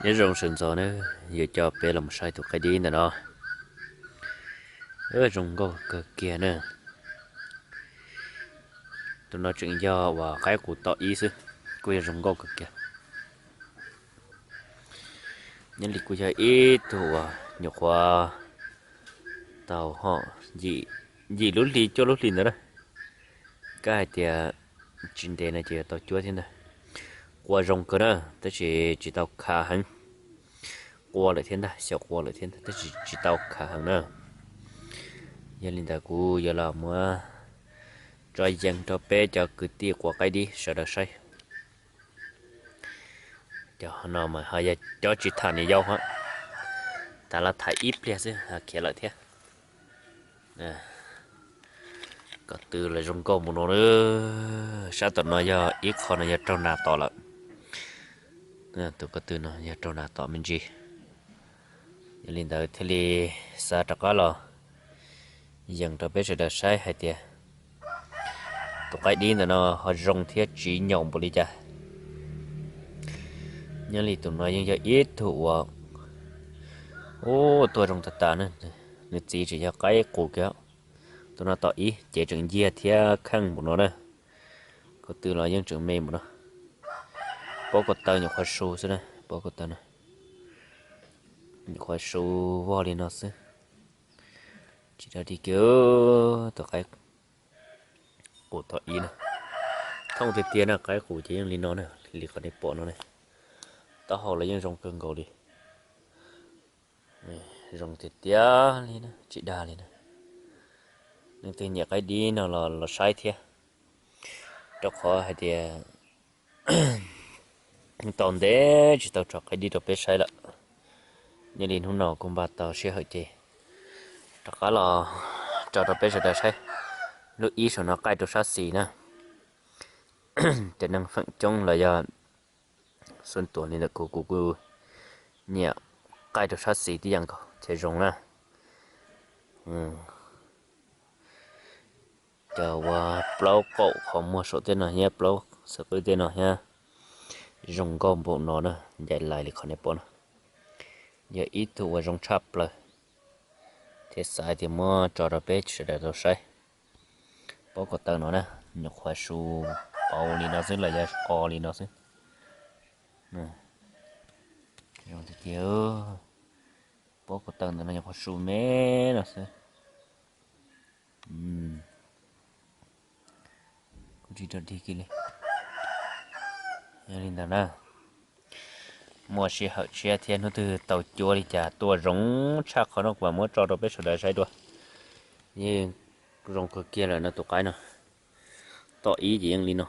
Nyob zoo sawv ntxov na, yuav coj peb los saib tus qaib dib ntawm no. Zoo nkauj kawg kiag na. Tus no tseem yog uas qaib qus tom ib xwb, kuj yog zoo nkauj kawg kiag. Nyob li kuj yog ib tug uas nyuam qhuav tau ho yim lub hli cuaj lub hli ntawd na. Kab hais tias tsis ntev no ces yuav tau cuab thiab ntag. Qua zoo kawg na, tab sis tsis tau khav heev. Qua lawm thiab ntag, xyaum qua lawm thiab ntag, tab sis tsis tau khav heev na. Yog li ntawd kuv yuav los muab tso yees rau peb cov kwv tij qua qaib dib sawv daws saib. Cov no mas ho yog cov tsis tham niam yau hos, tham los tham ib pliag xwb khiav lawm thiab. Ko tw los zoo nkauj mus no na. Sab tom no yog ib qho no yog raug nas tom lawm. Tus ko tw no yog raug nas tom me ntsis. Yog li ntawd thiaj li xa rov qab los yees rau peb sawv daws saib hais tias tus qaib dib ntawm no ho zoo thiab tsiv nyaum npaum li cas. Nyob li tus no yeej yog ib tug uas ub tuaj zoo tag tas na. Nws txiv tseem yog qaib qus kiag. Tus no tom ib ces tseem nciag thiab kheej npaum no na. Ko tw los yeej tseem me npaum no. Pob ko taw nyuam qhuav su xwb na, pob ko taw na, nyuam qhuav su vog li no xwb. Tsis dog dig kiag, tus qaib qus tom ib na. Thooj tiag tiag na, qaib qus ces yeej li no na, li qhov nej pom no ne. Taub hau los yeej zoo kawg nkaus li. Zoo tiag tiag li na, tsis dag li na. Leej twg nyiam qaib dib no los los saib thiab, rau qhov hais tias tau ntev tsis tau tso qaib dib rau peb saib lawm. Nyob li hnub no kuj npaj tau sij hawm ces rov qab los tso rau peb sawv daws saib. Lub ib saum no qaij rau sab xis na, cov neeg feem coob los yog xub tuav li ntawm kuv, kuv kuj nyiam qaij rau sab xis tib yam nkaus thiaj zoo na. Cov uas plaub qaum qhov muag saum tej no thiab plaub xwm qwb tej no thiab zoo nkauj npaum no na, ncaim lais li qhov nej pom no. Yog ib tug uas zoo tshaj plaws thiab xav tias muab tso rau peb sawv daws tau saib. Pob ko taw no na, nyuam qhuav su pauv li no xwb los yog o li no xwb. Zoo tiag tiag, pob ko taw ntawm no nyuam qhuav su me no xwb. Kuj tsis dog dig kiag li. Yog li ntawd na, muaj sij hawm tshiab thiab hnub twg tau cuab li cas tuaj zoo tshaj qhov no kuv mam muab tso rau peb sawv daws saib dua. Yeej zoo kawg kiag lawm no tus qaib no. Tom ib ces yeej li no.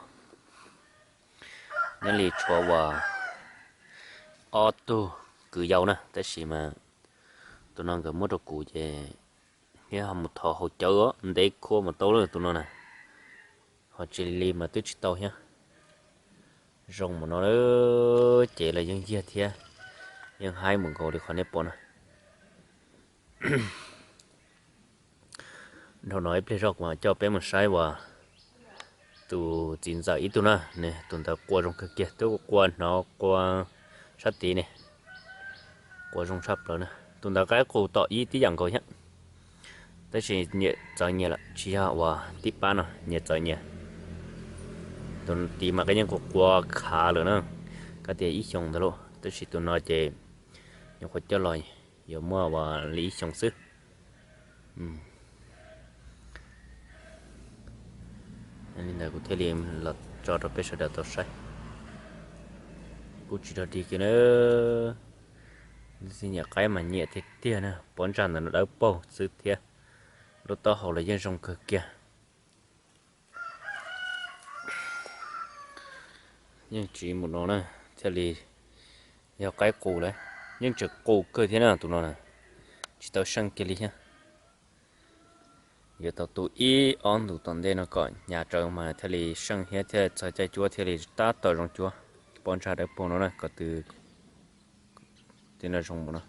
Nyob li tshuav uas ob tug kwv yau na, tab sis mas tus no nkawd muab rau kuv ces thiab ho mus thov haus cawv ntev khuab mus tau lawm tus no na. Ho tsis li mas twb tsis tau thiab. Zoo mus no ces los yeej yag thiab, yeej haib mus nkaus li qhov nej pom na. Dhau no ib pliag zog kuv mam coj peb mus saib uas tus txiv ntxawm ib tug na, tus ntawd qua zoo kawg kiag, twb qua hnov qua sab tid ne, qua zoo tshaj plaws na. Tus ntawd qaib qus tom ib tib yam nkaus thiab, tab sis nyias txawv nyias lawm, tsis yog uas tib pab no nyias txawv nyias. Tus tid mas qee yeej qua qua khav lawm na, koj tias ib xyoos ntawd lauj, tab sis tus no ces nyuam qhuav coj los yuav muaj uas li ib xyoos xwb. Li ntawd kuv thiaj li los tso rau peb sawv daws tau saib. Kuj tsis dog dig kiag na. Xi nyiam qaib mas nyiam tiag tiag na, pob ntsag ntawm no dawb paug xwb thiab. Lub taub hau los yeej zoo kawg kiag. Yeej tsiv mus no na, thiaj li yog qaib qus lawm. Yeej tseem qus kawg thiab na tus no na, tsis tau seej kiag li thiab. Yuav tau tu ib ob ntus tom ntej no kom hnyav tsawv mas thiaj li seej thiab thiaj txog caij cuab thiaj li tab tom zoo cuab. Pob ntsag dawb paug no na, ko tw, tw no zoo mus no.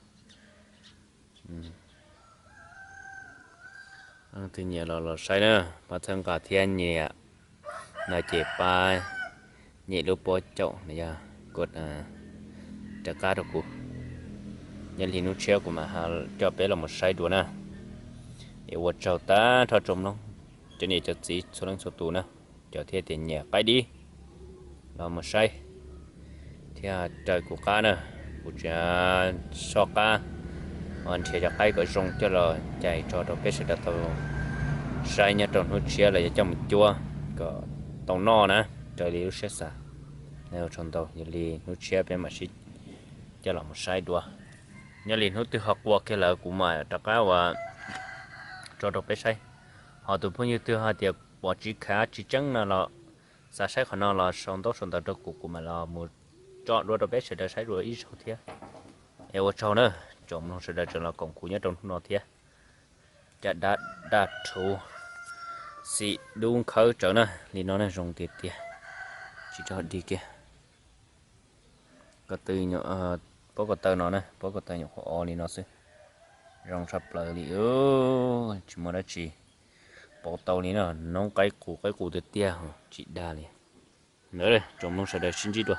Leej twg nyiam los los saib na, pab txhawb nqa thiab nyiam no ces pab nyem lub pob caum no yog kod rov qab rau kuv. Nyob li hnub tshiab kuv mam coj peb los mus saib dua na. Es ua tsaug tag nrho tsoom mloog, cov niam cov txiv txhua leej txhua tus na, cov thiaj tias nyiam qaib dib los mus saib thiab raws kuv qab na. Kuv tseem soj qab nrhiav cov qaib kom zoo coj los cais tso rau peb sawv daws tau saib nyob rau hnub tshiab los yog coj mus cuab kom tau noj na, raws li lub siab xav. Ua tsaug ntau, yog li hnub tshiab peb mam sib coj los mus saib dua. Nyob li hnub twg ho qua kiag lawm kuv mam rov qab ua tso rau peb saib. Ho tus phooj ywg twg hais tias pom tsis khav tsis tseeb no los xav saib qhov no los sau ntaub sau ntawv rau kuv, kuv mam los mus tso dua rau peb sawv daws saib dua ib zaug thiab. Es ua tsaug na, tsoom mloog sawv daws tseem los koom kuv nyob rau hnub no thiab. Caj dab daj rhuv xim dub nkhawb tsawv na, li no na zoo tiag tiag, tsis tso dig kiag. Ko tw, pob ko taw no na, pob ko taw nyuam qhuav o li no xwb, zoo tshaj plaws li, tsis muaj dab tsi pauv tau li na, noob qaib qus qaib qus tiag tiag, tsis dag li. Ntawd tsoom mloog sawv daws sib ntsib dua.